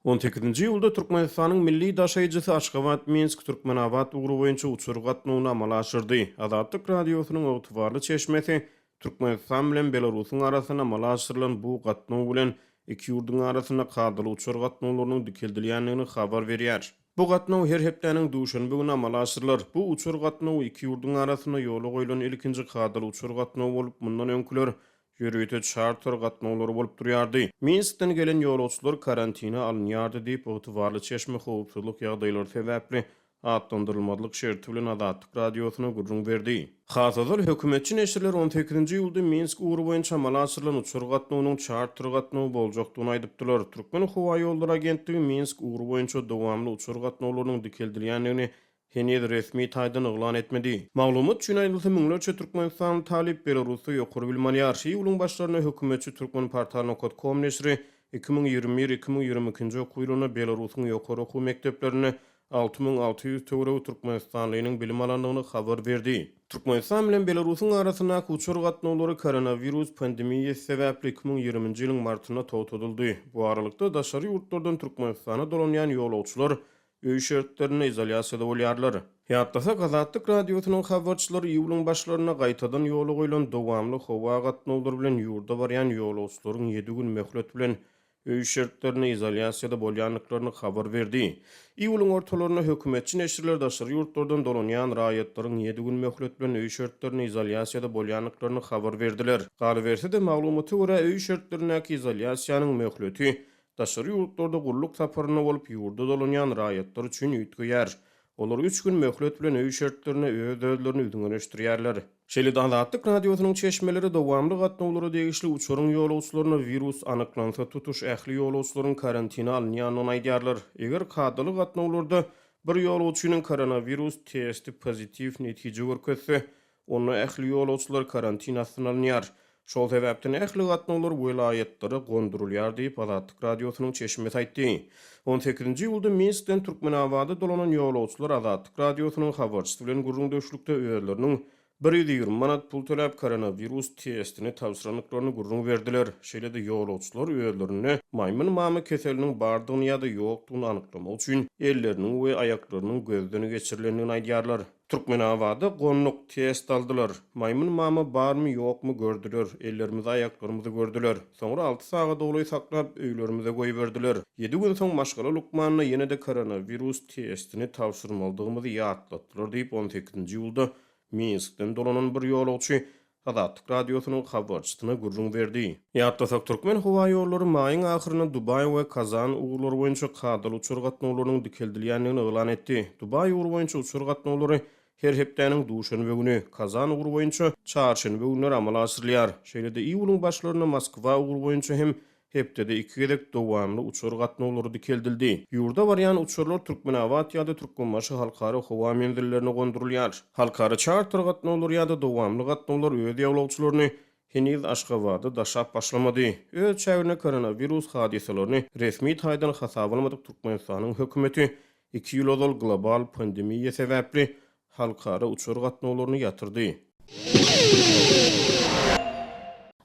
On sekizinji iýulda Türkmenistanyň milli daşaýjysy Aşgabat-Minsk-Türkmenabat ugry boýunça uçar gatnawyny amala aşyrdy. Azatlyk Radiosynyň ygtybarly çeşmesi Türkmenistan bilen Belarusyň arasynda amala aşyrylan bu gatnaw bilen iki ýurduň arasynda kadaly uçar gatnawlarynyň dikeldilýändigini habar berýär. Bu gatnaw her hepdäniň duşenbe güni amala aşyrylar. Bu uçar gatnawy iki ýurduň arasynda ýola goýlan ilkinji kadaly uçar gatnawy bolup, mundan öňküler ýörite çarter gatnawlary bolup durýardy. Minskden gelen ýolagçylar karantine alynýardy diýip, ygtybarly çeşme howpsuzlyk ýagdaýlary sebäpli atlandyrylmazlyk şerti bilen Azatlyk Radiosyna gürrüň berdi. Has ozal, hökümetçi neşirler on sekizinji iýulda Minsk ugry boýunça amala aşyrylan uçar gatnawynyň çarter gatnawy boljakdygyny aýdypdylar. Türkmenhowaýollary agentligi Minsk ugry boýunça dowamly uçar gatnawlarynyň dikeldilýändigini heniz resmi taýdan yglan etmedi. Maglumat üçin aýdylsa, müňlerçe türkmenistanly talyp Belarusda ýokary bilim alýar. Iýulyň başlarynda hökümetçi Turkmenportal nokat kom neşiri 2021, 2022-nji okuw ýylynda Belarusyň ýokary okuw mekdeplerinde 6600 töweregi türkmenistanlynyň bilim alandygyny habar berdi. Türkmenistan bilen Belarusyň arasyndaky uçar gatnawlary koronawirus pandemiýasy sebäpli 2020-nji ýylyň martynda togtadyldy. Bu aralykda, daşary ýurtlardan Türkmenistana dolanýan ýolagçylar öý şertlerinde izolýasiýada bolýarlar. Ýatlasak, Azatlyk Radiosynyň habarçylary iýulyň başlarynda gaýtadan ýola goýlan dowamly howa gatnawlary bilen ýurda barýan ýolagçylaryň ýedi gün möhlet bilen öý şertlerinde izolýasiýada bolýandyklaryny habar berdi. Iýulyň ortalarynda hökümetçi neşirler daşary ýurtlardan dolanýan raýatlaryň ýedi gün möhlet bilen öý şertlerinde izolýasiýada bolýandyklaryny habar berdiler. Galyberse-de, maglumata görä, öý şertlerindäki izolýasiýanyň möhleti Daşary ýurtlarda gulluk saparynda bolup, ýurda dolanýan raýatlar üçin üýtgeýär. Olar üç gün möhlet bilen öý şertlerinde öz-özlerini üzňeleşdirýärler. Şeýle-de Azatlyk Radiosynyň çeşmeleri dowamly gatnawlara degişli uçaryň ýolagçylarynda wirus anyklansa, tutuş ähli ýolagçylaryň karantine alynýandygyny aýdýarlar. Eger kadaly gatnawlarda bir ýolagçynyň koronawirus testi pozitiw netije görkezse, Onda ähli ýolagçylar karantin astyna alynýar. Şol sebäpden ähli gatnawlar welaýatlara gondurylýar diýip, Azatlyk Radiosynyň çeşmesi aýtdy. On sekizinji iýulda Minskden Türkmenabada dolanan ýolagçylar Azatlyk Radiosynyň habarçysy bilen gürrüňdeşlikde özleriniň 120 manat pul töläp koronawirus testini tabşyrandyklaryny gürrüň berdiler. Şeýle-de ýolagçylar özlerinde maýmyn mama keseliniň bardygyny ýa-da ýokdugyny anyklamak üçin elleriniň we aýaklarynyň gözden geçirilendigini aýdýarlar. Türkmenabada gonduk, test aldylar. Maýmyn mama barmy ýokmy gördüler, ellerimizi aýaklarymyzy gördüler. Soňra alty sagada golaý saklap, öýlerimize goýberdiler. Ýedi gün soň maşgala lukmanyna ýene-de koronawirus testini tabşyrmalydygymyzy ýatlatdylar diýip, on sekizinji iýulda Minskden dolanan bir ýolagçy Azatlyk Radiosynyň habarçysyna gürrüň berdi. Ýatlasak, Türkmenhowaýollary maýyň ahyrynda Dubaý we Kazan ugurlary boýunça kadaly uçar gatnawlarynyň dikeldilýändigini yglan etdi. Dubaý ugry boýunça uçar gatnawlary her hepdäniň duşenbe güni, Kazan ugry boýunça çarşenbe günleri amala aşyrylýar. Şeýle-de iýulyň başlarynda Moskwa ugry boýunça hem Hepdede iki gezek dowamly uçar gatnawlary dikeldildi. Ýurda barýan uçarlar Türkmenabat ýa-da Türkmenbaşy halkara howa menzillerine gondurylýar. Halkara çarter gatnawlary ýa-da dowamly gatnawlar öz ýolagçylaryny heniz Aşgabada daşap başlamady. Öz çäginde koronawirus hadysalaryny resmi taýdan hasaba almadyk Türkmenistanyň hökümeti iki ýyl ozal global pandemiýa sebäpli halkara uçar gatnawlaryny ýatyrdy.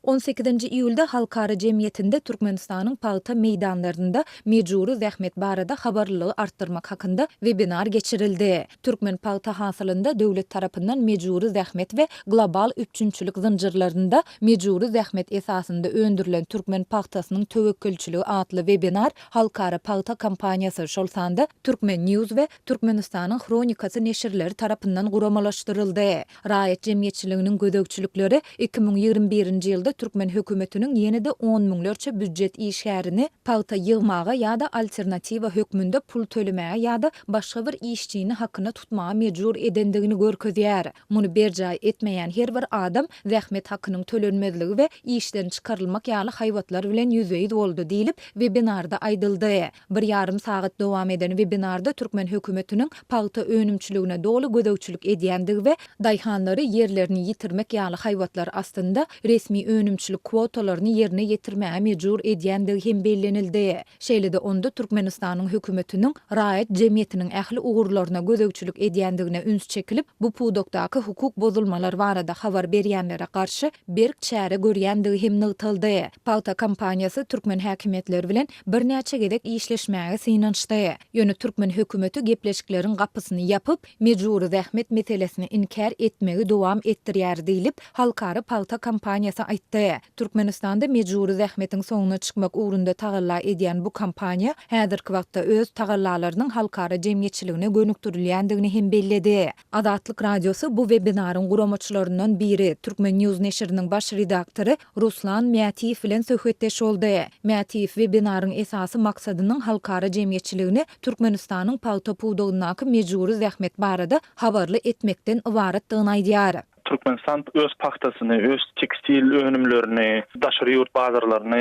On sekizinji iýulda halkara jemgyýetinde Türkmenistanyň pagta meýdanlarynda mejbury zähmet barada habarlylygy artdyrmak hakynda webinar geçirildi. Türkmen pagta hasylynda döwlet tarapyndan mejbury zähmet we global üpjünçilik zynjyrlarynda mejbury zähmet esasynda öndürilen türkmen pagtasynyň töwekgelçiligi atly webinar Halkara pagta kompaniýasy, şol sanda Turkmen. News we Türkmenistanyň Hronikasy neşirleri tarapyndan guramalaşdyryldy. Raýat jemgyýetçiliginiň gözegçilikleri 2021-nji ýylda türkmen hökümetiniň ýene-de on müňlerçe býujet işgärini pagta ýygmaga ýa-da alternatiwa hökmünde pul tölemäge ýa-da başga bir işçini hakyna tutmaga mejbur edendigini görkezýär. Muny berjaý etmeýän her bir adam zähmet hakynyň tölenmezligi we işden çykarylmak ýaly haýbatlar bilen ýüzbe-ýüz boldy diýlip, webinarda aýdyldy. Bir ýarym sagat dowam eden webinarda türkmen hökümetiniň pagta önümçiligine doly gözegçilik edýändigi we daýhanlary ýerlerini ýitirmek ýaly haýbatlar astynda resmi önümçilik. önümçilik kwotalaryny ýerine ýetirmäge mejbur edýändigi hem bellenildi. Şeýle-de onda Türkmenistanyň hökümetiniň raýat jemgyýetiniň ähli ugurlaryna gözegçilik edýändigine üns çekilip, bu pudakdaky hukuk bozulmalar barada habar berýänlere garşy berk çäre görýändigi hem nygtaldy. Pagta kompaniýasy türkmen häkimiýetleri bilen birnäçe gezek işleşmäge synanyşdy. Ýöne türkmen hökümeti gepleşikleriň gapysyny ýapyp, mejbury zähmet meselesini inkär etmegi dowam etdirýär diýlip, Halkara pagta kompaniýasy aýtdy. Türkmenistanda mejbury zähmetiň soňuna çykmak ugrunda tagalla edýän bu kompaniýa häzirki wagtda öz tagallalarynyň halkara jemgyýetçiligine gönükdirilýändigini hem belledi. Azatlyk Radiosy bu webinaryň guramaçylaryndan biri, Turkmen. News neşiriniň baş redaktory Ruslan Mätiýew bilen söhbetdeş boldy. Mätiýew webinaryň esasy maksadynyň halkara jemgyýetçiligini Türkmenistanyň pagta pudagyndaky mejbury zähmet barada habarly etmekden ybaratdygyny aýdýar. Türkmenistan öz pagtasyny, öz tekstil önümlerini daşary ýurt bazarlaryna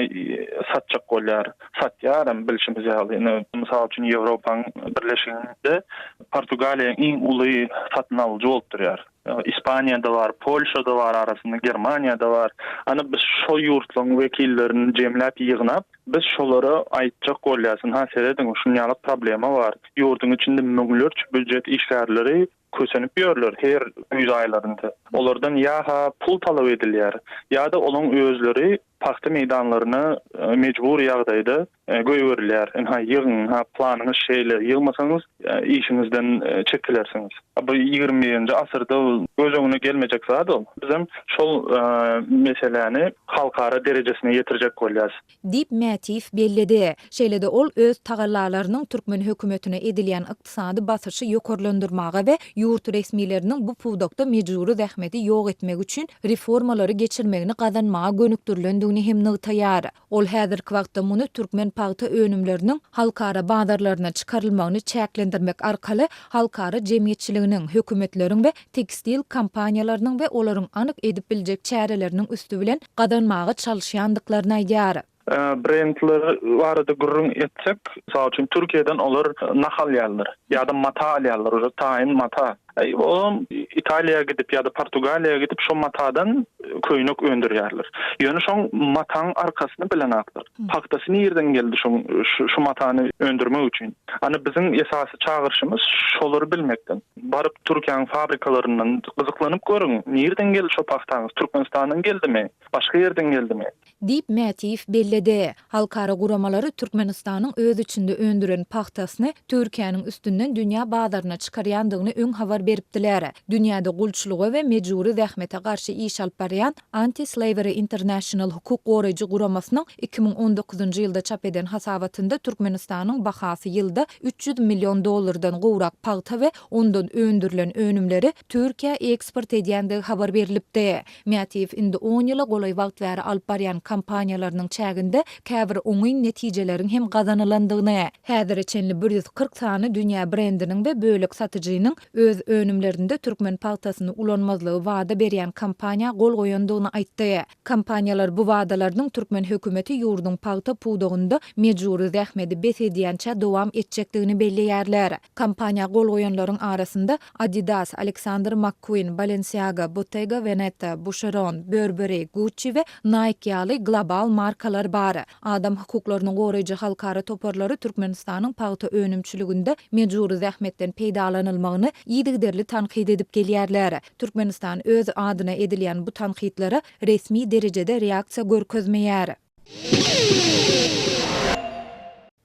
satjak bolýar. Satýaram bilşimiz ýaly. Ine, mysal üçin, Ýewropaň Birleşiginde Portugaliýa iň uly satyn alyjy bolup durýar. Ispaniýada bar, Polşada bar arasynda, Germaniýada bar. Ana biz şo ýurtlaryň wekillerini jemläp ýygnap, biz şolara aýtjak bolýas, ynha serediň, şuny ýaly problema bar. Ýurduň içinde müňlerçe býujet işgärleri kösenip ýörler her güýz aýlarynda. Olardan ýa-ha pul talap edilýär, ýa-da olaň özleri pagta meýdanlaryna mejbury ýagdaýda goýberilýär. Ynha ýygyň, ynha planyňyz şeýle, ýygmasaňyz işiňizden çekilersiňiz. Bu 21-nji asyrda göz öňüne gelmejek zat ol. Bizem şol meseläni halkara derejesine ýetirjek bolýas. Diýip, Mätiýew belledi. Şeýle-de ol öz tagallalarynyň türkmen hökümetine edilýän ykdysady basyşy ýokarlandyrmaga we ýurt resmileriniň bu pudakda mejbury zähmeti ýok etmek üçin reformalary geçirmegini gazanmaga gönükdirilendigini hem nygtaýar. Ol häzirki wagtda muny türkmen pagta önümleriniň halkara bazarlaryna çykarylmagyny çäklendirmek arkaly halkara jemgyýetçiliginiň, hökümetleriň we tekstil kompaniýalarynyň we olaryň anyk edip biljek çäreleriniň üsti bilen gazanmaga çalyşýandyklaryny aýdýar. Brendler barada gürrüň etsek, mysal üçin, Türkiýeden olar nah alýarlar ýa-da mata alýarlar, uje taýyn mata. Olam Italiýa gidip ýa-da Portugaliýa gidip şo matadan köýnek öndürýärler. Ýöne şoň mataň arkasyny bilenaklar. Pagtasy nirden geldi şoň şu matany öndürmek üçin? Ana biziň esasy çagyryşymyz şolary bilmekden. Baryp Türkiýäniň fabrikalaryndan gyzyklanyp görüň, nirden geldi şo pagtaňyz, Türkmenistandan geldimi, başga ýerden geldimi? Diýip, Mätiýew belledi. Halkara guramalary Türkmenistanyň öz içinde öndüren pagtasyny Türkiýäniň üstünden dünýä bazaryna çykarýandygyny öň habar beripdiler. Dünýäde gulçulyga we mejbury zähmete garşy iş alyp barýan Anti-Slavery International hukuk goraýjy guramasynyň 2019-njy ýylda çap eden hasabatynda Türkmenistanyň bahasy ýylda 300 million dollardan gowrak pagta we ondan öndürilen önümleri Türkiýä eksport edýändigi habar berlipdi. Mätiýew indi on ýyla golaý wagt bäri alyp barýan kampaniýalarynyň çäginde käbir oňyn netijeleriň hem gazanylandygyny, häzire çenli 140 sany dünýä brendiniň we bölek satyjynyň öz önümlerinde türkmen pagtasyny ulanmazlygy wada berýän kampaniýa gol goýandygyny aýtdy. Kompaniýalar bu wadalarynyň türkmen hökümeti ýurduň pagta pudagynda mejbury zähmedi bes edýänçä dowam etjekdigini belleýärler. Kampaniýa gol goýanlaryň arasynda Adidas, Alexander McQueen, Balenciaga, Bottega Veneta, Boucheron, Burberry, Gucci we Nike ýaly global markalar bar. Adam hukuklaryny goraýjy halkara toparlary Türkmenistanyň pagta önümçiliginde mejbury zähmetden peýdalanylmagyny yzygiderli tankyt edip gelýärler. Türkmenistan öz adyna edilýän bu tankytlara resmi derejede reaksiýa görkezmeýär.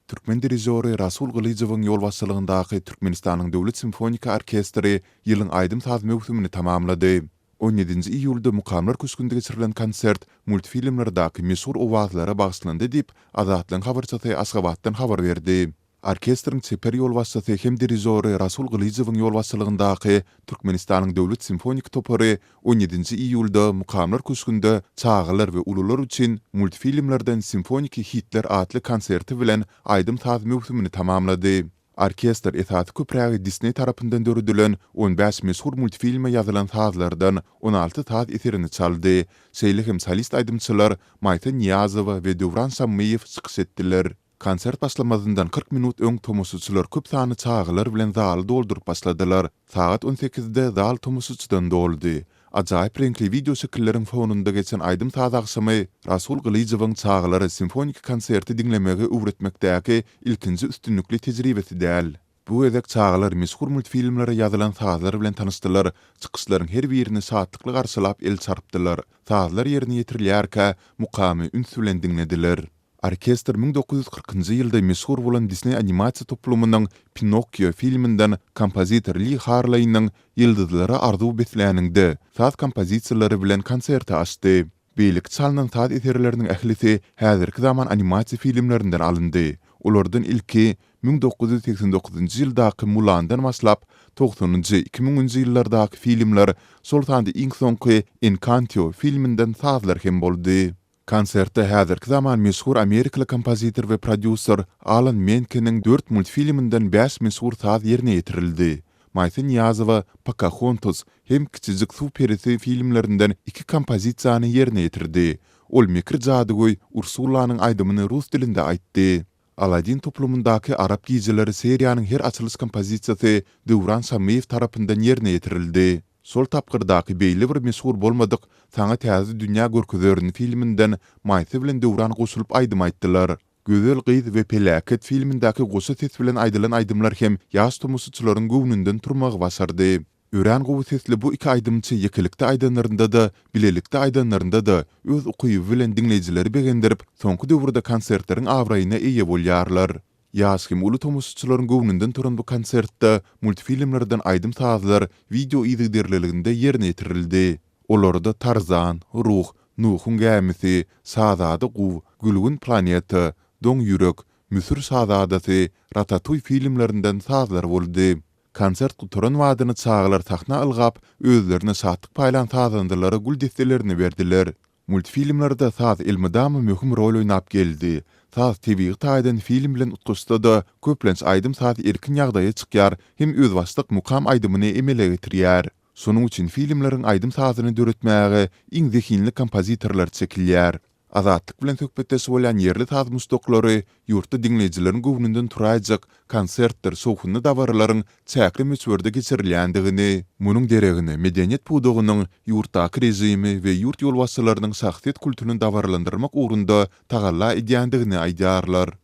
Türkmen dirižýory Rasul Gylyjowyň ýolbaşçylygyndaky Türkmenistanyň Döwlet simfoniki orkestri ýylyň aýdym-saz möwsümini tamamlady. On ýedinji iýulda Mukamlar köşgünde geçirilen konsert multfilmlerdäki meşhur owazlara bagyşlandy diýip, Azatlygyň habarçysy Aşgabatdan habar berdi. Orkestriň çeper ýolbaşçysy hem dirižýory Rasul Gylyjowyň ýolbaşçylygyndaky Türkmenistanyň Döwlet simfonik topary on ýedinji iýulda Mukamlar köşgünde çagalar we ulular üçin multfilmlerden simfoniki hitler atly konserti bilen aýdym-saz möwsümini tamamlady. Orkestr esasy köprägi Disney tarapyndan döredilen on bäş meşhur multfilme ýazylan sazlardan 16 saz eserini çaldy. Şeýle hem solist aýdymçylar Maýsa Nyýazowa we Döwran Şammyýew çykyş etdiler. Konsert başlamazyndan 40 minut öň tomaşaçylar köp sanly çagalar bilen zaly dolduryp başladylar. Sagat on sekizde zal tomaşaçydan doldy. Ajaýyp reňkli wideoşekilleriň fonunda geçen aýdym-saz agşamy Rasul Gylyjowyň çagalara simfoniki konserti diňlemegi öwretmekdäki ilkinji üstünlikli tejribesi däl. Bu gezek çagalar meşhur multfilmlere ýazylan sazlar bilen tanyşdylar, çykyşlaryň her birini şatlykly garşylap el çarpdylar, sazlar ýerine ýetirilýärkä mukamy üns bilen diňlediler. Orkestr 1940-njy ýylda meşhur bolan Disneý animasiýa toplumynyň Pinokkio filminden kompozitor Li Harleýniň Ýyldyzlara arzuw besläniňde saz kompozisiýalary bilen konserti açdy. Beýleki çalnan saz eserleriniň ählisi häzirki zaman animasiýa filmlerinden alyndy. Olardan ilki 1989-njy ýyldaky Mulandan başlap, togsanynjy, iki müňünji ýyllardaky filmler, şol sanda iň soňky Enkanto filminden sazlar hem boldy. Konsertde häzirki zaman meşhur amerikaly kompozitor we prodýuser Alan Menkeniň dört multfilminden bäş meşhur saz ýerine ýetirildi. Maýsa Nyýazowa Pokahontas hem Kiçijik suw perisi filmlerinden iki kompozisiýany ýerine ýetirdi. Ol mekir jadygöý Ursulanyň aýdymyny rus dilinde aýtdy. Aladin toplumyndaky Arap gijeleri seriýanyň her açylyş kompozisiýasy Döwran Şammyýew tarapyndan ýerine ýetirildi. Şol tapgyrdaky beýle bir meşhur bolmadyk Saňa täze dünýä görkezerin filminden Maýsa bilen Döwran goşulyp aýdym aýtdylar. Gözel gyz we peläket filmindäki goşa ses bilen aýdylan aýdymlar hem ýaş tomaşaçylaryň göwnünden turmagy başardy. Örän gowy sesli bu iki aýdymçy ýekelikde aýdanlarynda-da, bilelikde aýdanlarynda-da öz ukyby bilen diňleýjileri begendirip, soňky döwürde konsertleriň abraýyna eýe bolýarlar. Ýaş hem uly tomaşaçylaryň göwnünden turan bu konsertde multfilmlerden aýdym-sazlar wideo yzygiderliliginde ýerine ýetirildi. Olarda Tarzan, Ruh, Nuhuň gämisi, Şazada guw, Gülgün planeta, Doň ýürek, Müsür şazadasy, Ratatuý filmlerinden sazlar boldy. Konsert gutaran badyna çagalar sahna ylgap, özlerine şatlyk paýlan sazandalara gül desselerini berdiler. Multfilmlerde saz elmydama möhüm rol oýnap geldi. Saz tebigy taýdan film bilen utgaşsa-da, köplenç aýdym-saz erkin ýagdaýa çykýar hem özbaşdak mukam aýdymyny emele getirýär. Şonuň üçin filmleriň aýdym-sazyny döretmäge iň zehinli kompozitorlar çekilýär. Azatlyk bilen söhbetdeş bolýan ýerli saz muşdaklary ýurtda diňleýjileriň göwnünden turaýjak konsertdir şowhunly dabaralaryň çäkli möçberde geçirilýändigini, munuň deregine medeniýet pudagynyň ýurtdaky režimi we ýurt ýolbaşçylarynyň şahsyýet kultuny dabaralandyrmak ugrunda tagalla edýändigini aýdýarlar.